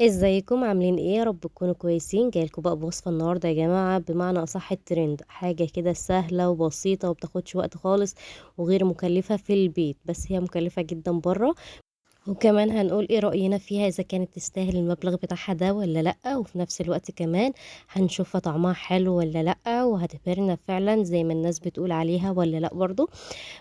ازيكم عاملين ايه؟ يا رب تكونوا كويسين. جايلكم بقى بوصفه النهارده يا جماعة، بمعنى اصح الترند، حاجة كده سهلة وبسيطة وبتاخدش وقت خالص وغير مكلفة في البيت، بس هي مكلفة جدا بره. وكمان هنقول ايه رأينا فيها، اذا كانت تستاهل المبلغ بتاعها ده ولا لأ، وفي نفس الوقت كمان هنشوفها طعمها حلو ولا لأ، وهتبهرنا فعلا زي ما الناس بتقول عليها ولا لأ برضو.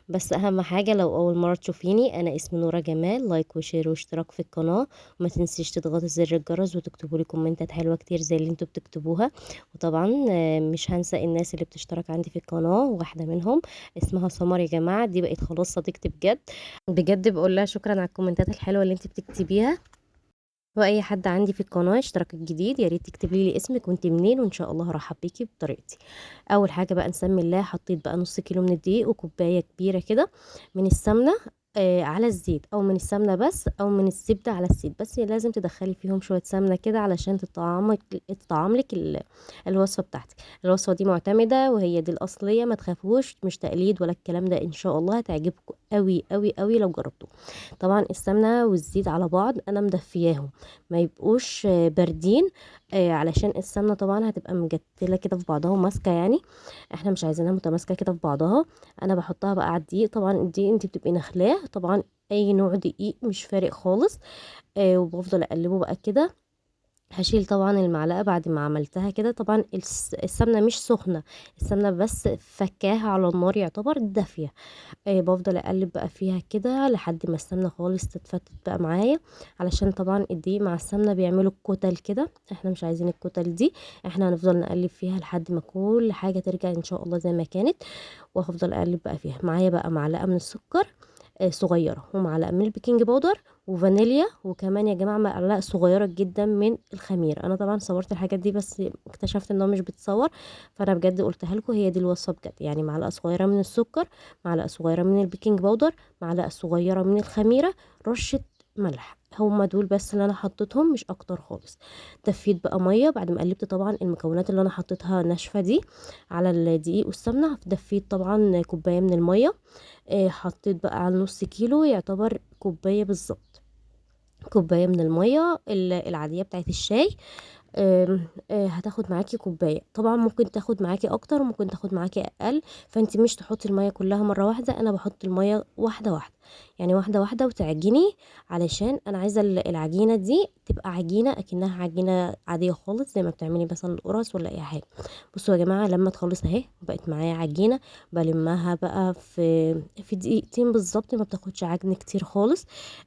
بس اهم حاجة لو اول مرة تشوفيني، انا اسمي نورة جمال، like و share واشتراك في القناة، وما تنسيش تضغطي زر الجرس وتكتبوا لي كومنتات حلوة كتير زي اللي انتوا بتكتبوها. وطبعا مش هنسى الناس اللي بتشترك عندي في القناة، واحدة منهم اسمها سمر يا جماعة، دي بقت خلاص صديقتي بجد بجد، بقول لها شكرا على الكومنتات الحلوة اللي انت بتكتبيها. واي حد عندي في القناة اشتراك الجديد يا ريت تكتبي لي اسمك وانت منين، وان شاء الله هرحب بيكي بطريقتي. اول حاجة بقى نسمي الله، حطيت بقى نص كيلو من الدقيق وكوبايه كبيرة كده من السمنة على الزيت، او من السمنة بس، او من الزبدة على الزيت بس، لازم تدخلي فيهم شوية سمنه كده علشان تطعم لك الوصفة بتاعتك. الوصفة دي معتمدة وهي دي الاصلية، ما تخافوش، مش تقليد ولا الكلام ده، ان شاء الله هتعجبكم قوي قوي قوي لو جربتوه. طبعا السمنة والزيت على بعض انا مدفياهم، ما يبقوش باردين، علشان السمنة طبعا هتبقى مجتله كده في بعضها وماسكه، يعني احنا مش عايزينها متماسكة كده في بعضها. انا بحطها بقى على الدقيق، طبعا الدقيق انت بتبقي نخلاه، طبعا اي نوع دقيق مش فارق خالص، وبفضل اقلبه بقى كده. هشيل طبعا المعلقة بعد ما عملتها كده، طبعا السمنة مش سخنة، السمنة بس فكاها على النار يعتبر دافيه، بفضل اقلب بقى فيها كده لحد ما السمنة خالص تتفتت بقى معايا، علشان طبعا الدقيق مع السمنة بيعملوا الكتل كده، احنا مش عايزين الكتل دي، احنا هنفضل نقلب فيها لحد ما كل حاجة ترجع ان شاء الله زي ما كانت. وهفضل اقلب بقى فيها. معايا بقى معلقه من السكر صغيرة، ومعلقة من ال baking powder وفانيليا، وكمان يا جماعة معلقه صغيرة جدا من الخميره. انا طبعا صورت الحاجات دي بس اكتشفت ان هو مش بتصور، فانا بجد قلتها لكم هي دي الوصفة بجد، يعني معلقه صغيرة من السكر، معلقه صغيرة من ال baking powder، معلقه صغيرة من الخميره، رشه ملح، هما دول بس اللي انا حطيتهم مش اكتر خالص. دفيت بقى مية بعد ما قلبت طبعا المكونات اللي انا حطيتها ناشفة دي على الدقيق والسمنه، دفيت طبعا كوباية من المية، حطيت بقى على نص كيلو يعتبر كوباية بالظبط، كوباية من المية العادية بتاعت الشاي، آم، هتاخد معاكي كوباية، طبعا ممكن تاخد معاكي اكتر وممكن تاخد معاكي اقل، فانت مش تحطي المية كلها مرة واحدة، انا بحط المية واحدة واحدة، يعني واحدة واحدة وتعجني، علشان انا عايزه العجينة دي تبقى عجينه اكنها عجينه عادية خالص زي ما بتعملي مثلا القرص ولا اي حاجة. بصوا يا جماعة لما تخلص اهي بقت معايا عجينه، بلمها بقى في دقيقتين بالظبط، ما بتاخدش عجن كتير خالص،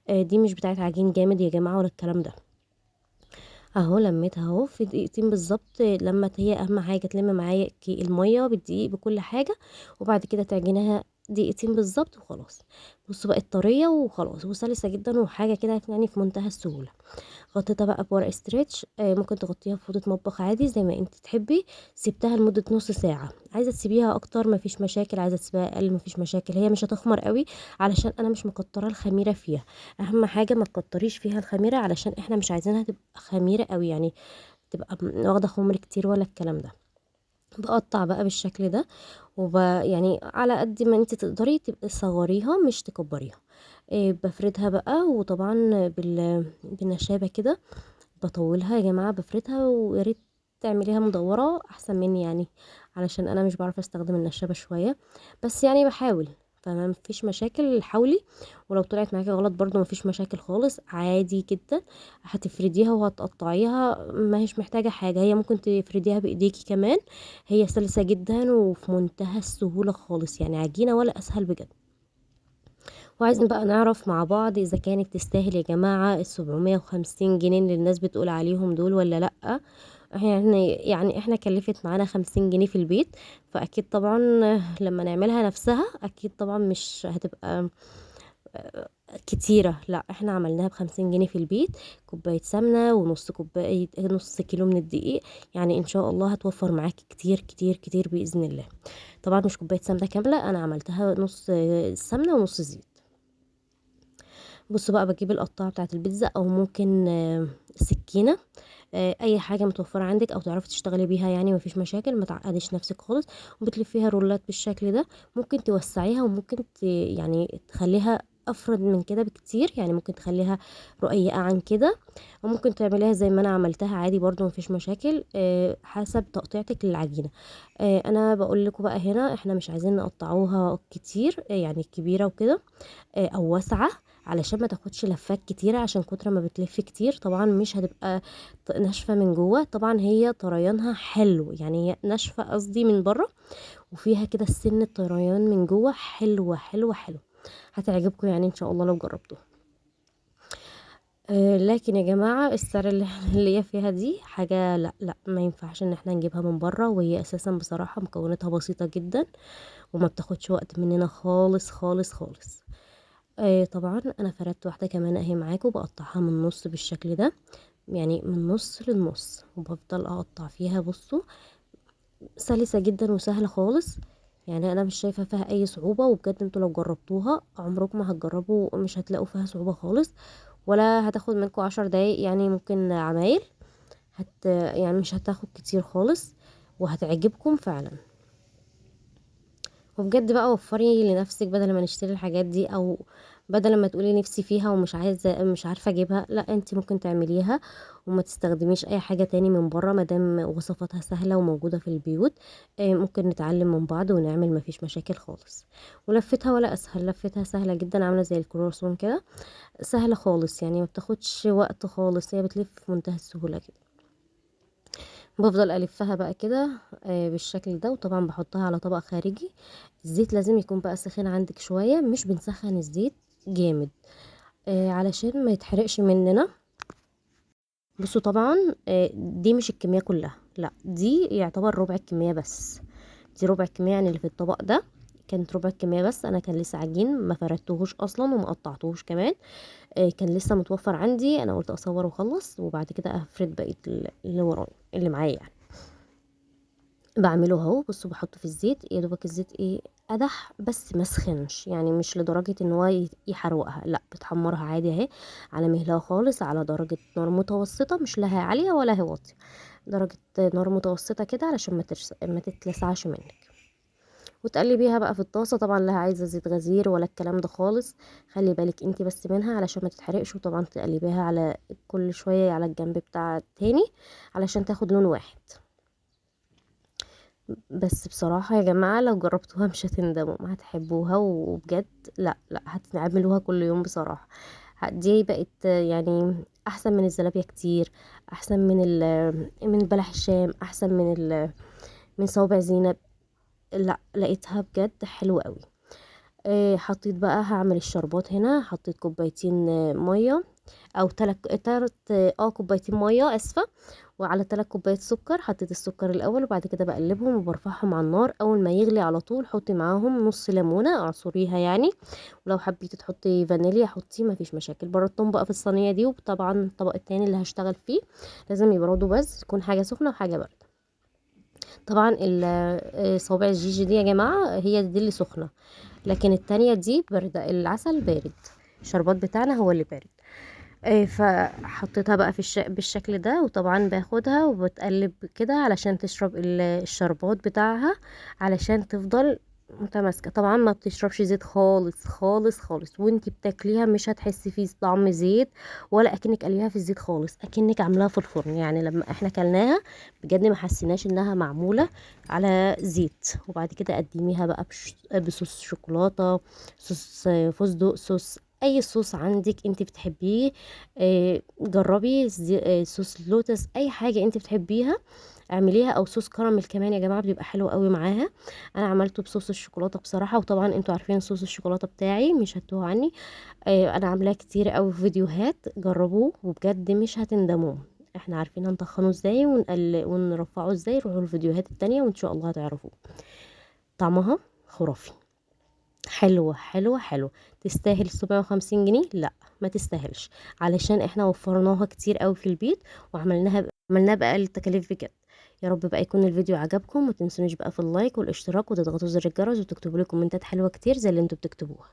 دي مش بتاعت عجين جامد يا جماعة ولا الكلام ده، اهو لميتها اهو في دقيقتين بالظبط. لما هي اهم حاجة تلم معايا المية بالدقيق بكل حاجة، وبعد كده تعجنيها دقيقتين بالظبط وخلاص. بصوا بقت طرية وخلاص وسلسه جدا وحاجه كده يعني في منتهى السهولة. غطيتها بقى بورق stretch، ممكن تغطيها في فوطه مطبخ عادي زي ما انت تحبي. سبتها لمدة نص ساعة، عايزه تسيبيها اكتر مفيش مشاكل، عايزه تسيبيها اقل مفيش مشاكل، هي مش هتخمر قوي علشان انا مش مكتره الخميره فيها. اهم حاجة ما تكتريش فيها الخميره علشان احنا مش عايزينها تبقى خميره قوي، يعني تبقى واخده خمر كتير ولا الكلام ده. بقطع بقى بالشكل ده، يعني على قد ما انت تقدري تبقي صغريها مش تكبريها. بفردها بقى، وطبعا بالنشابه كده بطولها يا جماعة، بفردها، ويا ريت تعمليها مدورة احسن مني يعني، علشان انا مش بعرف استخدم النشابه شوية، بس يعني بحاول، فما فيش مشاكل، حاولي، ولو طلعت معاكي غلط برضو ما فيش مشاكل خالص، عادي جدا، هتفرديها وهتقطعيها، ما هيش محتاجه حاجة، هي ممكن تفرديها بايديكي كمان، هي سلسه جدا وفي منتهى السهولة خالص، يعني عجينه ولا اسهل بجد. وعايزين بقى نعرف مع بعض اذا كانت تستاهل يا جماعة ال 750 جنيه اللي الناس بتقول عليهم دول ولا لا. احنا كلفت معانا 50 جنيه في البيت، فاكيد طبعا لما نعملها نفسها اكيد طبعا مش هتبقى كتيرة، لا احنا عملناها ب50 جنيه في البيت، كوباية سمنة ونص كوباية، نص كيلو من الدقيق، يعني ان شاء الله هتوفر معاكي كتير كتير كتير بإذن الله. طبعا مش كوباية سمنة كاملة، انا عملتها نص سمنة ونص زيت. بصوا بقى بجيب القطاعة بتاعة البيتزا، او ممكن سكينة، اي حاجة متوفرة عندك او تعرفي تشتغلي بيها، يعني مفيش مشاكل، ما تعقديش نفسك خالص. وبتلفيها رولات بالشكل ده، ممكن توسعيها وممكن تخليها افرد من كده بكتير، يعني ممكن تخليها رقيقه عن كده، وممكن تعمليها زي ما انا عملتها عادي برضو مفيش مشاكل، حسب تقطيعتك للعجينه. انا بقول لكم بقى هنا احنا مش عايزين نقطعوها كتير، يعني كبيرة وكده، او واسعة، علشان ما تاخدش لفات كتيرة، عشان كتر ما بتلف كتير طبعا مش هتبقى ناشفة من جوه. طبعا هي طريانها حلو، يعني هي ناشفة قصدي من بره، وفيها كده السن الطريان من جوه، حلوة حلوة حلوة، هتعجبكم يعني ان شاء الله لو جربتوها. لكن يا جماعة السعر اللي هي فيها دي حاجة لا لا ما ينفعش ان احنا نجيبها من بره، وهي اساسا بصراحة مكوناتها بسيطة جدا وما بتاخدش وقت مننا خالص خالص خالص. طبعا انا فردت واحدة كمان اهي معاكم، بقطعها من النص بالشكل ده، يعني من نص للنص، وبفضل اقطع فيها. بصوا سلسه جدا وسهلة خالص، يعني انا مش شايفه فيها اي صعوبة، وبجد انتوا لو جربتوها عمركم ما هتجربوا، مش هتلاقوا فيها صعوبة خالص، ولا هتاخد منكم 10 دقايق، يعني ممكن عمايل يعني مش هتاخد كتير خالص، وهتعجبكم فعلا. وبجد بقى وفري لنفسك، بدل ما نشتري الحاجات دي، او بدل ما تقولي نفسي فيها ومش عايزه مش عارفه اجيبها، لا انت ممكن تعمليها وما تستخدميش اي حاجة تاني من بره، مادام وصفاتها سهلة وموجودة في البيوت. ممكن نتعلم من بعض ونعمل، مفيش مشاكل خالص. ولفتها ولا اسهل، لفتها سهلة جدا، عامله زي الكرواسون كده، سهلة خالص، يعني ما بتاخدش وقت خالص، هي بتلف في منتهى السهولة كده. بفضل الفها بقى كده، بالشكل ده، وطبعا بحطها على طبق خارجي. الزيت لازم يكون بقى سخين عندك شوية، مش بنسخن الزيت جامد، علشان ما يتحرقش مننا. بصوا طبعا، دي مش الكمية كلها، لا دي يعتبر ربع الكمية بس، دي ربع الكمية، يعني اللي في الطبق ده كانت ربع الكمية بس. انا كان لسه عجين ما فردتهوش اصلا وما قطعتهوش كمان، كان لسه متوفر عندي، انا قلت اصور واخلص وبعد كده افرد بقية اللي ورايا اللي معايا يعني. بعمله اهو، بصوا بحطه في الزيت، يا دوبك الزيت ايه قدح بس ما سخنش، يعني مش لدرجة ان هو يحرقها، لا بتحمرها عادي اهي على مهلها خالص، على درجه نار متوسطه، مش لها عالية ولا هي واطية، درجه نار متوسطه كده علشان ما تتلسعش منك. وتقلبيها بقى في الطاسه، طبعا لا عايزه زيت غزير ولا الكلام ده خالص، خلي بالك انتي بس منها علشان ما تتحرقش. وطبعا تقلبيها على كل شوية على الجنب بتاع التاني علشان تاخد لون واحد بس. بصراحة يا جماعة لو جربتوها مش هتندموا، هتحبوها وبجد لا لا هتعملوها كل يوم بصراحة. دي بقت يعني احسن من الزلابيه كتير، احسن من بلح الشام، احسن من صوابع زينب، لا لقيتها بجد حلوة قوي. حطيت بقى، هعمل الشربات هنا، حطيت كوبايتين مية او تلات كوبايتين مية اسفه، وعلى 3 كوبايات سكر. حطيت السكر الاول وبعد كده بقلبهم وبرفعهم على النار. اول ما يغلي على طول حطي معاهم نص ليمونه اعصريها يعني، ولو حبيتي تحطي فانيليا حطي مفيش مشاكل. بردتهم بقى في الصينية دي، وطبعا الطبق التاني اللي هشتغل فيه لازم يبردوا، بس يكون حاجة سخنة وحاجه باردة. طبعا صوابع الجيجي دي يا جماعة هي دي اللي سخنة، لكن التانية دي باردة، العسل بارد، الشربات بتاعنا هو اللي بارد. فحطيتها بقى في بالشكل ده، وطبعا باخدها وبتقلب كده علشان تشرب الشربات بتاعها، علشان تفضل متماسكة. طبعا ما بتشربش زيت خالص خالص خالص، وانتي بتاكليها مش هتحسي فيه طعم زيت، ولا اكنك قليها في الزيت خالص، اكنك عاملاها في الفرن. يعني لما احنا كلناها بجد ما حسيناش انها معمولة على زيت. وبعد كده قدميها بقى بصوص شوكولاتة، صوص فستق، صوص اي صوص عندك انت بتحبيه. جربي صوص لوتس، اي حاجة انت بتحبيها اعمليها، او صوص كراميل كمان يا جماعة بيبقى حلو قوي معاها. انا عملته بصوص الشوكولاتة بصراحة، وطبعا انتوا عارفين صوص الشوكولاتة بتاعي مش هتوه عني، انا عاملاه كتير قوي في فيديوهات، جربوه وبجد مش هتندموا. احنا عارفين هنطخنه ازاي ونرفعه ازاي، روحوا الفيديوهات التانية وان شاء الله هتعرفوه. طعمها خرافي، حلوة حلوة حلوة. تستاهل 750 جنيه؟ لا ما تستاهلش، علشان احنا وفرناها كتير قوي في البيت وعملناها بأقل التكاليف بجد. يا رب بقى يكون الفيديو عجبكم، وما تنسونيش بقى في ال like والاشتراك، وتضغطوا زر الجرس، وتكتبوا لي كومنتات حلوة كتير زي اللي انتوا بتكتبوها.